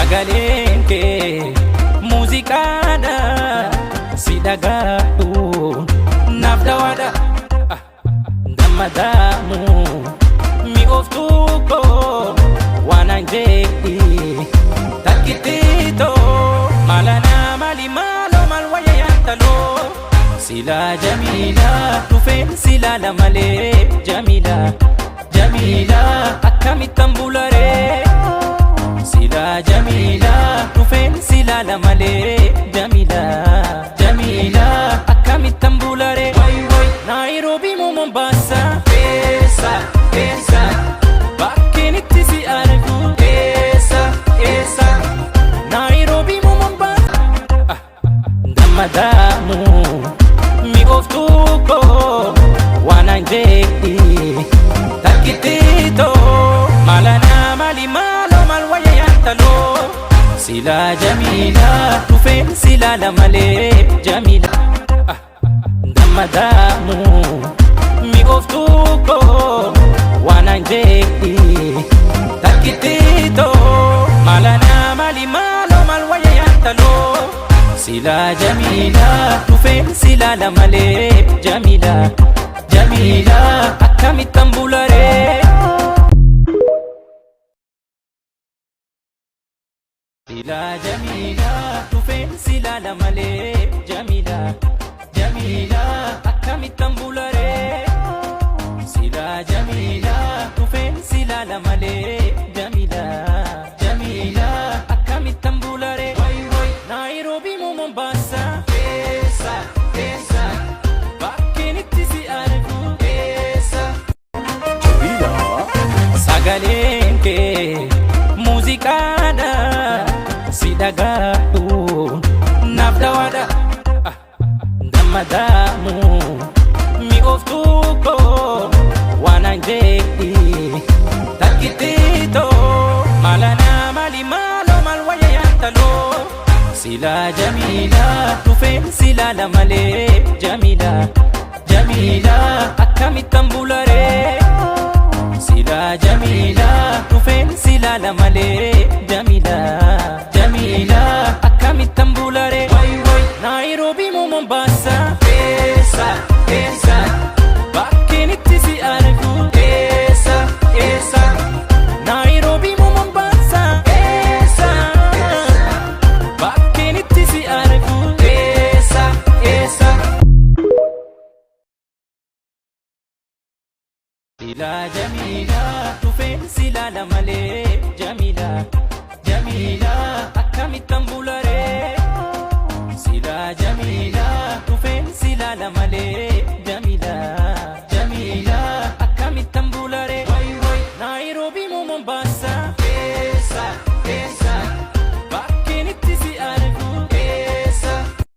Sagaleen kee muuziqaadha, si dhagaadhu naaf dawaadha. Gammadaamu mi'ooftuu koo waan an jedhi takkittiitoo maalanaa maali maaloo maal wayya yaantaloo silaa Jamiila dhufeen silaala malee. Jamiila, Jamiila, akkamittan bularee? Silaa Jamiila dhufeen silaala malee. Jamiila, Jamiila, akkamittan bularee? Naayiroobii moo Mombasa? Eessa, eessa bakkeen itti si argu? Eessa, eessa? Naayiroobii moo Mombasa? Gammadaamu mi'ooftuu koo waan an jedhi takkittiitoo maalanaa maali maaloo maal wayya yaantaloo silaa Jamiila dhufeen silaala malee. Jamiila, gammadaamu mi'ooftuu koo waan an jedhi takkittiitoo maalanaa maali maaloo maal wayya yaantaloo silaa Jamiila dhufeen silaala malee. Jamiila, Jamiila, akkamittan bularee? Silaa Jamiila dhufeen silaala malee. Jamiila, Jamiila, akkamittan bularee? Silaa Jamiila dhufeen silaala malee. Jamiila, Jamiila, akkamittan bularee? Naayiroobii moo Mombasa? Eessa, eessa bakkeen itti si argu? Eessa? Jamila. Sagaleen kee muuziqaadha, si dhagaadhu naaf dawaadha. Gammadaamu mi'ooftuu koo waan an jedhi takkittiitoo maalanaa maali maaloo maal wayya yaantaloo silaa Jamiila dhufeen silaala malee. Jamiila, Jamiila, akkamittan bularee? Silaa Jamiila dhufeen silaala malee. Jamiila, Jamiila, akkamittan bularee? Naayiroobii moo Mombasa? Eessa, eessa bakkeen itti si argu? Eessa, eessa? Naayiroobii moo Mombasa? Eessa bakkeen itti si argu? Eessa, eessa? Silaa Jamiila dhufeen silaala malee. Jamiila, Jamiila, akkamittan bularee?